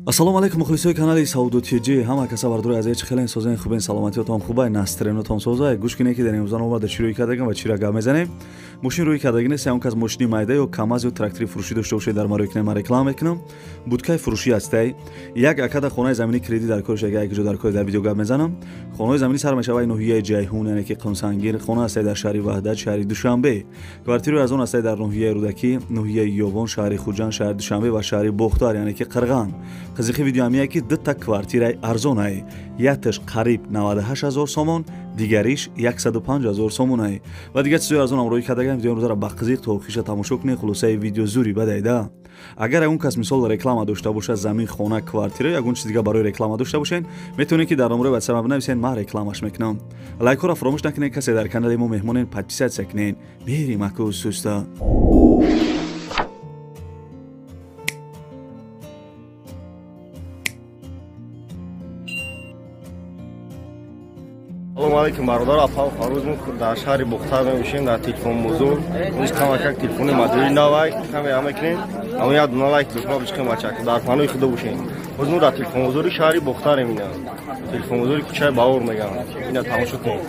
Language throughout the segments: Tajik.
Ассалому алайкум мухлисои канали Савдо ТЖ. Ҳама каса бардори азиз чӣ хелен созен хубен саломатиётон хубай настренотон созай. Гӯш кунед ки дар имрӯза омада чӣ рӯй кардагам ва чиро гап мезанем. Мошин рӯй кардаги нест, ягон кас мошини майда ё КамАЗ ё трактори фурӯшӣ дошта бошед дар маро кунем, ман реклама мекунам. Будкаи фурӯшӣ ҳастай. Як акада хонаи заминӣ кредит дар кориш, як ҷо дар кори дар видео гап мезанам. Хонаи заминӣ сар мешавад ноҳияи Ҷайҳун, яъне ки Қумсангир, хона ҳастай дар шаҳри Ваҳдат, шаҳри Душанбе. Квартираи аз он ҳастай дар ноҳияи Рӯдакӣ, ноҳияи Ёвон, шаҳри Хуҷанд, шаҳри Душанбе ва шаҳри Бохтар, яъне ки Қирған. Қызиқи видео ҳамия ки дута квартираи арзонай. Якташ қариб 98 ҳазор сомон, дигариш 105 ҳазор сомонай. Ва дигар чизои арзонам рӯй кардагам. Видео имрӯзаро ба қизиқ то охириша тамошо кунед. Хулосаи видео зури бадайда. Агар ягон кас мисол реклама дошта бошад, замин, хона, квартира, ягон чиз дига барои реклама дошта бошед, метавонед ки дар номерои WhatsApp бинависед, ман рекламаш мекунам. Лайкҳоро фаромӯш накунед, касе дар канали мо меҳмонед, подписаться кунед. Мерим аку суста. Салом алейкум бародар, апа фаруз мо дар шаҳри Бохтар мебошем, дар телефон бозор. Имрӯз камакак телефони модели навай камера мекунем. Ама як дона лайк дукма бишкем бачак. Дар панои худо бошем. Боз мо дар телефон бозори шаҳри Бохтарем ина. Телефон бозори кӯчаи Баҳор мегам. Ина тамошо кунем.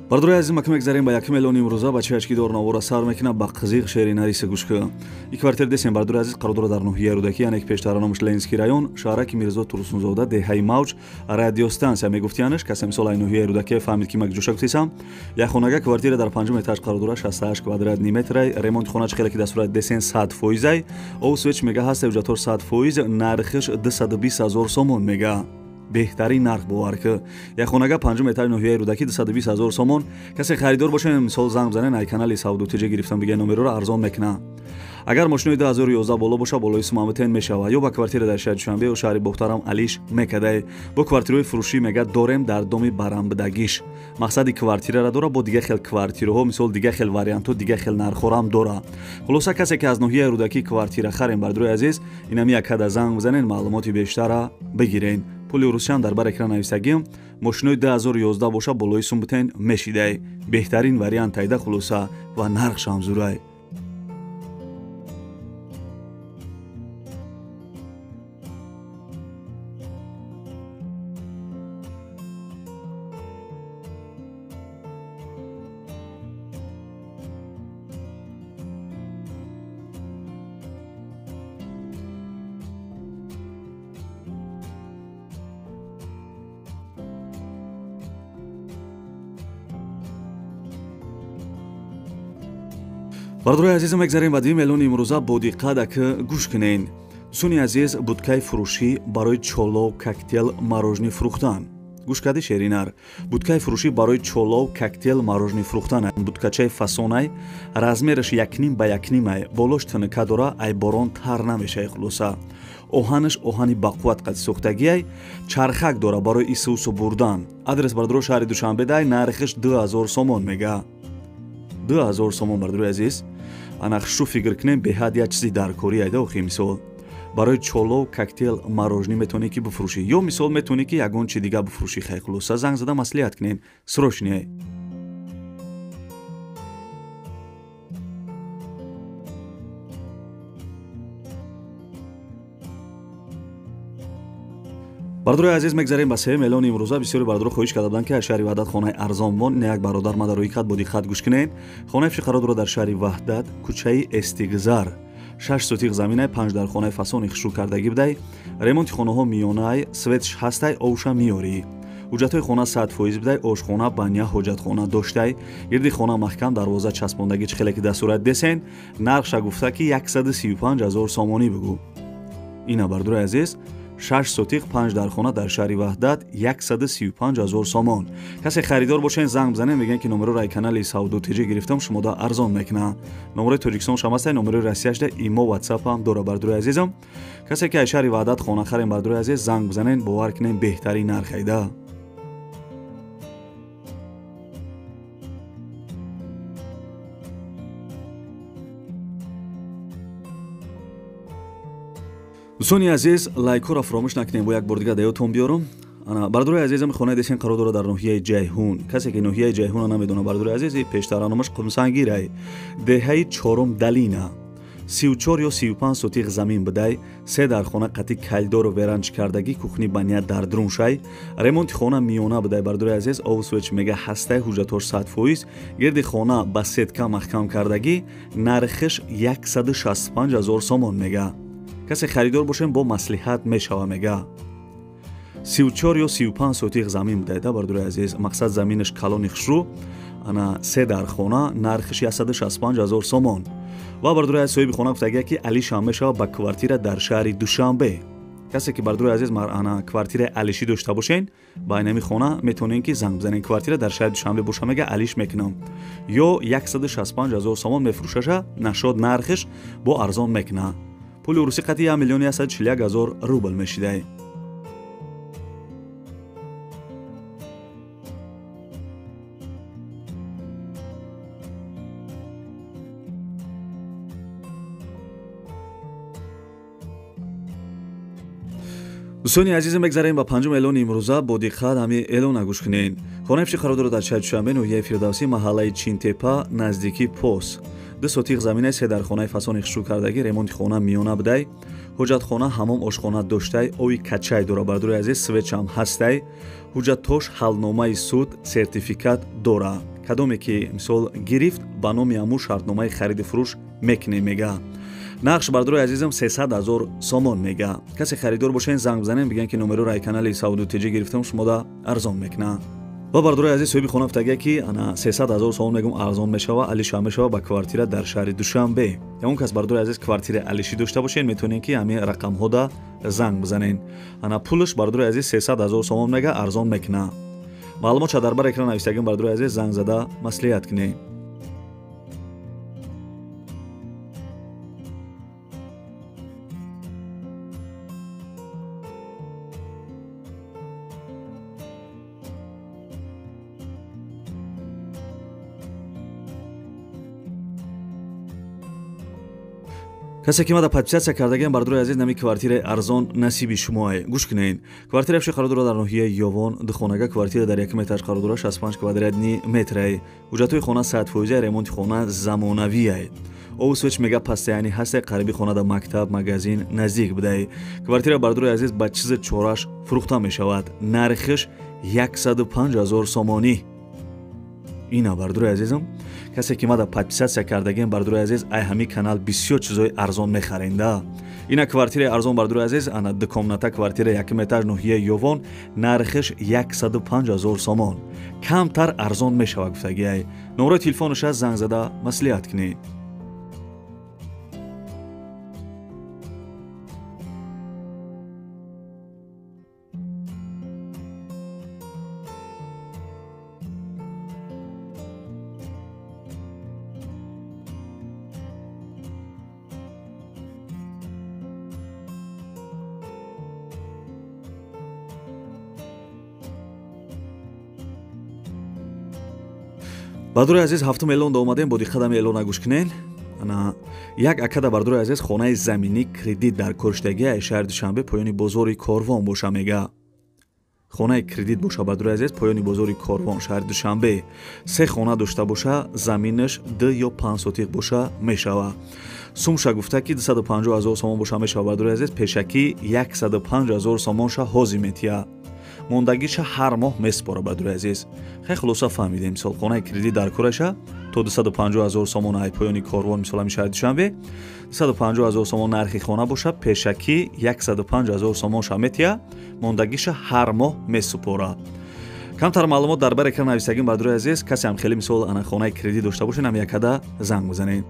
Бардори азиз, мака мегзарем ба 1 миллион имрӯза. Бачааш ки дор навора сар мекунад ба қизиқ шеъри нариса гӯш кун. Ин квартир десем бардори азиз қарор дорад дар ноҳияи Рӯдакӣ, яъне ки пештара номаш Ленинский район, шаҳраки Мирзо Турсунзода, деҳаи Мавҷ, радиостансия мегуфтиянаш. Касе мисол ай ноҳияи Рӯдакӣ фаҳмид ки мак ҷоша гуфтисам. Як хонага квартира дар панҷум этаж қарор дорад, 68 квадратный метрай. Ремонти хона чӣ хеле ки дар сурати десен 100%. Ов свеч мега ҳаст, ҳуҷҷатҳо 100%, нархиш 220 ҳазор сомон мега. Беҳтарин нарх бовар ки. Як хонага панҷум этажи ноҳияи Рӯдакӣ 220 ҳазор сомон. Касе харидор бошад, мисол занг бизанед, ай канали Савдо ТЖ гирифтам бига номероро арзон мекунад. Агар мошинои 2011 боло боша, болои сумамитен мешавад. Ё ба квартира дар шаҳри Душанбе ё шаҳри Бохтарам алиш мекадай. Бо квартираҳои фурӯшӣ мега дорем дар доми барамбидагиш. Мақсади квартирара дора, бо дигар хел квартираҳо, мисол дигар хел вариантҳо, дигар хел нархҳорам дора. Хулоса касе ки аз ноҳияи Рӯдакӣ квартира харем, бардорои азиз, инами якада занг бизанед, маълумоти бештара бигирен. Пули русиям дар бар экран нависагим. Мошинои 2011 боша, болои сум битен мешидай. Беҳтарин вариант айда хулоса ва нархшам зурай. Бардорои азизам, мегзарем ба 2 миллион имрӯза. Бо диққат ак гӯш кунед. Дӯстони азиз, будкаи фурӯшӣ барои чолов, коктейл, мороженое фурӯхтан. Гӯш кардӣ шеринар? Будкаи фурӯшӣ барои чолов, коктейл, мороженое фурӯхтан. Будкачаи фасонай, размераш 1.5 ба 1.5, болош тинка дора, ай борон тар намешай хулоса. Оҳанаш оҳани бақувват қад сӯхтагиай, чархак дора барои исусу бурдан. Адрес бардоро шаҳри Душанбе дай, нархиш 2000 сомон мега. 2000 сомон бардорои азиз. Ана шу фикр кунем, беҳад як чизи даркорӣ айда охи. Мисол барои чолов, коктейл, мороженое метавонӣ ки бифурӯшӣ, ё мисол метавонӣ ки ягон чи дига бифурӯшӣ. Хай хулоса занг зада маслиҳат кунем, срочный. Бардорои азиз, мегзарем ба 3 миллион имрӯза. Бисёри бардоро хоҳиш карда буданд ки аз шаҳри Ваҳдат хонаи арзон мон. Не як бародар мада рӯи кат, бо диққат гӯш кунед. Хонаи фиши қарор дорад дар шаҳри Ваҳдат, кӯчаи Эстигзар. 6 сотиқ заминай, 5 дар хонаи фасони хушрӯ кардагӣ будай. Ремонти хонаҳо миёнай, светш ҳастай, овша миёрӣ. Ҳуҷҷатҳои хона 100% будай, ошхона, баня, ҳоҷатхона доштай. Гирди хона маҳкам, дарвоза часпондагӣ чӣ хеле ки дар сурат десен. Нархша гуфта ки 135 ҳазор сомонӣ бигӯ. Ина бардорои азиз, 6 сотиқ 5 дар хона дар шаҳри Ваҳдат 135 ҳазор сомон. Касе харидор бошен, занг бизанед, мегӯянд ки номероро ай канали Савдо ТЖ гирифтам, шумода арзон мекунад. Номерои Тоҷикистон шам ҳастай, номерои Россияшда имо, WhatsApp ҳам дора бардорои азизам. Касе ки ай шаҳри Ваҳдат хона харем, бардорои азиз, занг бизанед, бовар кунед, беҳтарин нарх айда. Дӯстони азиз, лайкҳоро фаромӯш накунем. Бо як бор дига даётон биёрам. Бардорои азизам, хонаи десен қарор дорад дар ноҳияи Ҷайҳун. Касе ки ноҳияи Ҷайҳуна намедона, бардорои азиз, пештара номаш Қумсангирай, деҳаи чорум Далина. 34 ё 35 сотиқ замин бидай, се дар хона қати калидору веранч кардагӣ, кухни баня дар друншай, ремонти хона миёна бидай, бардорои азиз, овсвеч мега ҳастай, ҳуҷҷатҳош 100%, гирди хона ба сетка маҳкам кардагӣ, нархиш 165 000 сомон мега. Касе харидор бошем, бо маслиҳат мешава мега. 34 ё 35 сотиқ замин бидай да, бардорои азиз, мақсад заминаш калони хушрӯ, ана се дар хона, нархиш 165 000 сомон. Ва бардорои азиз, соҳиби хона гуфтагия ки алишам мешава ба квартира дар шаҳри Душанбе. Касе ки бардорои азиз ана квартираи алишӣ дошта бошен, ба инами хона метавонен ки занг бизанен. Квартира дар шаҳри Душанбе боша мега, алиш мекунам. Ё 165 000 сомон мефурӯшаша, нашод нархиш бо арзон мекуна. Пули урусӣ қати 1 141 000 рубл мешидай. Дӯстони азиз, мегзарем ба панҷум эълони имрӯза. Бо диққат ҳами эълона гӯш кунед. Хонаи пиши қарор дорад дар шаҳри Душанбе, ноҳияи Фирдавсӣ, маҳаллаи Чинтепа, наздики Пос. 2 сотиқ замина, се дар хонаи фасони хушрӯ кардагӣ, ремонти хона миёна бидай, ҳуҷҷатхона, ҳамом, ошхона доштай, ови качай дора, бардорои азиз, свечам ҳастай, ҳуҷҷатҳош ҳалномаи суд, сертификат дора. Кадоме ки мисол гирифт, ба номи ҳаму шартномаи хариди фурӯш мекунем мега. Нақш бардорои азизам 300 000 сомон мега. Касе харидор бошен, занг бизанем, бигӯян ки номероро ай канали Сауду ТЖ гирифтам, шумода арзон мекуна. Ва бардорои азиз, соҳиби хона гуфтагия ки ана 300 000 сомон мегум арзон мешава, алиша мешава ба квартира дар шаҳри Душанбе. Ягон кас бардорои азиз квартираи алишӣ дошта бошен, метавонен ки ҳамин рақамҳода занг бизанен. Ана пулаш бардорои азиз 300 000 сомон мега, арзон мекуна. Маълумот ша дар бар экран навиштагим, бардорои азиз, занг зада маслиҳат кунед. Касе ки мада подписатсия кардагиам, бардорои азиз, нами квартираи арзон насиби шумоае. Гӯш кунед. Квартира пиши қарор дорад дар ноҳияи Ёвон, духонага квартира дар якум этаж қарор дорад, 65 квадратни метрае. Ҳуҷҷатҳои хона 100%, ремонти хона замонавие. Овсвеч мега пастаяни ҳастай, қариби хона да мактаб, магазин наздик будай. Квартира бардорои азиз ба чизи чораш фурӯхта мешавад. Нархиш 105 000 сомонӣ. Ина бардорои азизам, касе ки мада подписатсия кардагиам, бардорои азиз, ай ҳами канал бисёр чизои арзон мехаренда. Ина квартираи арзон, бардорои азиз, ана дукомната квартира якум этаж, ноҳияи Ёвон, нархиш 105 000 сомон. Камтар арзон мешава гуфтагиай. Номерои телефонаш занг зада маслиҳат кунед. Бардорои азиз, ҳафтум эълон да омадем, бо диққат ҳами эълона гӯш кунед. Ана як акада бардорои азиз хонаи заминӣ кредит дар корштагии шаҳри Душанбе, поёни бозори Корвон боша мега. Хонаи кредит боша, бардорои азиз, поёни бозори Корвон, шаҳри Душанбе. Се хона дошта боша, заминаш 2 ё 5 сотиқ боша мешава. Сумша гуфта ки 250 000 сомон боша мешава, бардорои азиз, пешакӣ 105 000 сомонша ҳозир метия. Мондагиша ҳар моҳ месупора, бардорои азиз. Хеле хулоса фаҳмидем, мисол хонаи кредит дар кораша то 250 000 сомон ай поёни Корвон, мисол ҳами шаҳри Душанбе 250 000 сомон нархи хона боша, пешакӣ 105 000 сомонша метия, мондагиша ҳар моҳ месупора. Камтар маълумот дар бар экран нависагим, бардорои азиз, касе ҳам хеле мисол ана хонаи кредит дошта бошед, ҳам якада занг бизанед.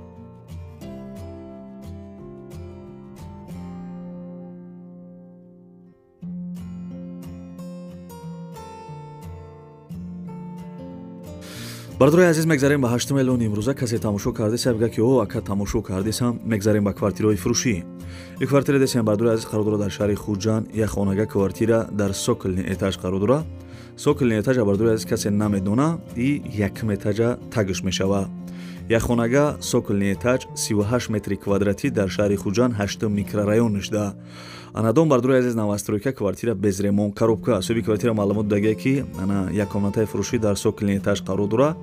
Бардорои азиз, мегзарем ба ҳаштум эълони имрӯза. Касе тамошо кардеса, бигӯяд ки о ака тамошо кардесам, мегзарем ба квартираҳои фурӯшӣ. Ин квартира десем, бардорои азиз, қарор дорад дар шаҳри Хуҷанд, як хонага квартира дар сокольный этаж қарор дорад. Сокольный этажа, бардорои азиз, касе намедона, и якум этажа тагш мешава. Як хонага цокольный этаж 38 метри квадратӣ дар шаҳри Хуҷанд 8 микрорайон нишда. Ана дом бардури азиз новостройка, квартира без ремонт, коробка. Соҳиби квартира маълумот додагия ки ана як комнатаи фурӯшӣ дар цокольный этаж қарор дора.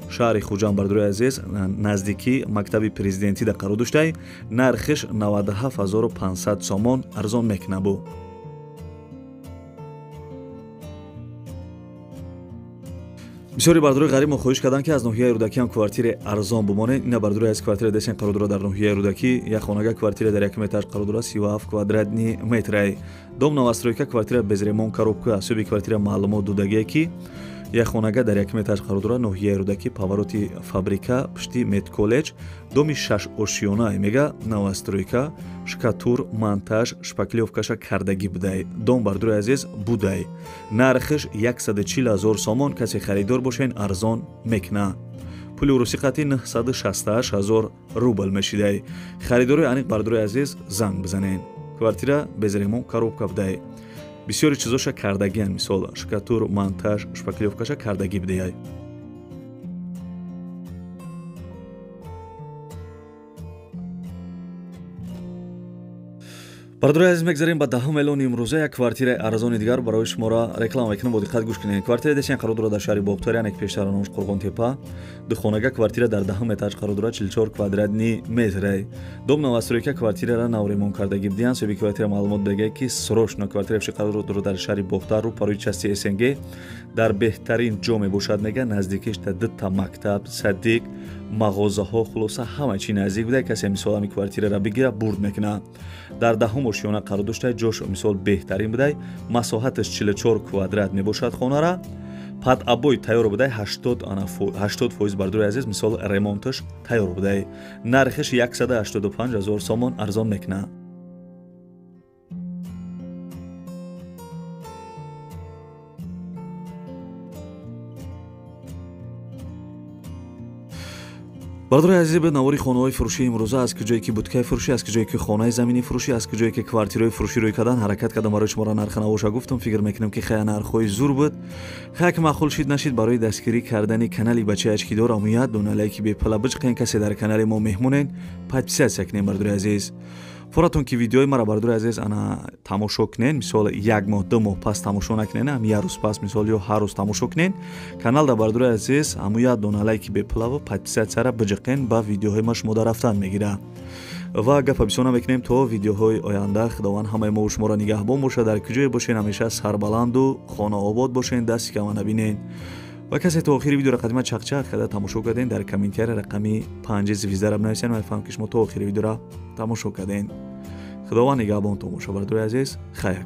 Шаҳри Хуҷанд бардури азиз наздикӣ мактаби президентӣ да қарор доштай. Нархиш 97500 сомон арзон мекунад бу. Бисёри бардурои ғариб мо хоҳиш карданд, ки аз ноҳияи Рӯдакӣ ҳам квартираи арзон бимонед. Ина бардурои аз квартира десен қарор дорад дар ноҳияи Рӯдакӣ. Як хонага квартира дар якум этаж қарор дорад, 37 квадратный метрай. Дом новостройка, квартира без ремонт, коробка. Соҳиби квартира маълумот додагие ки як хонага дар якум этаж қарор дорад, ноҳияи Рӯдакӣ, повороти фабрика, пушти медколлеҷ, доми 6 ошёна мега, новостройка, шкатур, монтаж, шпаклёвкаша кардагӣ будай. Дом бардурои азиз будай. Нархиш 140 000 сомон, касе харидор бошен арзон мекуна. Пули урусӣ қатъи 968 000 рубл мешидай. Харидорои аниқ бардурои азиз занг бизанен. Квартира без ремонт, коробка будай. Бисёри чизоша кардагиян, мисол шкатур, монтаж, шпаклёвкаша кардагӣ бидеяй. Бардурои азиз мегзарем ба 10 миллион имрӯза. Як квартираи арзони дигар барои шуморо реклама мекунам, бо диққат гӯш кунед. Квартираи десен қарор дорад дар шаҳри Бохтар, яъне ки пештар номаш Қурғонтепа. Духонага квартира дар 10 этаж қарор дорад, 44 квадратный метрай. Дом новостройка, квартирара нав ремонт кардагӣ бидиҳанд. Соҳиби квартира маълумот додагия ки срочно квартира пеши қарор дорад дар шаҳри Бохтар, рӯ парои части СНГ, дар беҳтарин ҷо мебошад мега, наздикиш та дута мактаб, садик, мағозаҳо, хулоса ҳама чи наздик буда. Касе мисол ҳами квартирара бигира бурд мекунад. Дар 10 ошёна қарор дошта, ҷош мисол беҳтарин будай, масоҳаташ 44 квадрат мебошад хонара. Под обои тайёр будай, 80% бардурои азиз мисол ремонташ тайёр будай. Нархиш 185 000 сомон арзон мекунад. Бардурои азиз, ба навори хонаҳои фурӯшии имрӯза, аз куҷое ки буткаи фурӯшӣ, аз куҷое ки хонаи заминӣ фурӯшӣ, аз куҷое ки квартираҳои фурӯшӣ рӯй кардан, ҳаракат кардам барои шуморо нарха навоша гуфтам. Фикр мекунам ки хая нархҳои зур буд. Хая ки маъқул шид нашид, барои дастгирӣ кардани канали бачаи ачкидор амуят дона лайки бепала биҷиқен. Касе дар канали мо меҳмонен, подписаться кунем бардурои азиз. Форатон ки видеои мара бардурои азиз ана тамошо кунен, мисол як моҳ ду моҳ пас тамошо накунен, ҳам як рӯз пас мисол ё ҳар рӯз тамошо кунен. Каналда бардурои азиз ҳамуят дона лайки бепалаву подписатсияра биҷиқен, ба видеоҳои ма шумо дар рафтан мегира. Ва гапа бисёр намекунем то видеоҳои оянда. Худованд ҳамаи мо шуморо нигаҳбон бошад. Дар куҷое бошен ҳамеша сарбаланду хонаобод бошен, дасти кама набинен. Ва касе то охири видеоро қадима чақчақ карда тамошо карден, дар комментария рақами 5 звездара бинависен. Ман фаҳмам ки шумо то охири видеоро тамошо карден. Худованд нигаҳбонтон бошад бардурои азиз. Хайр.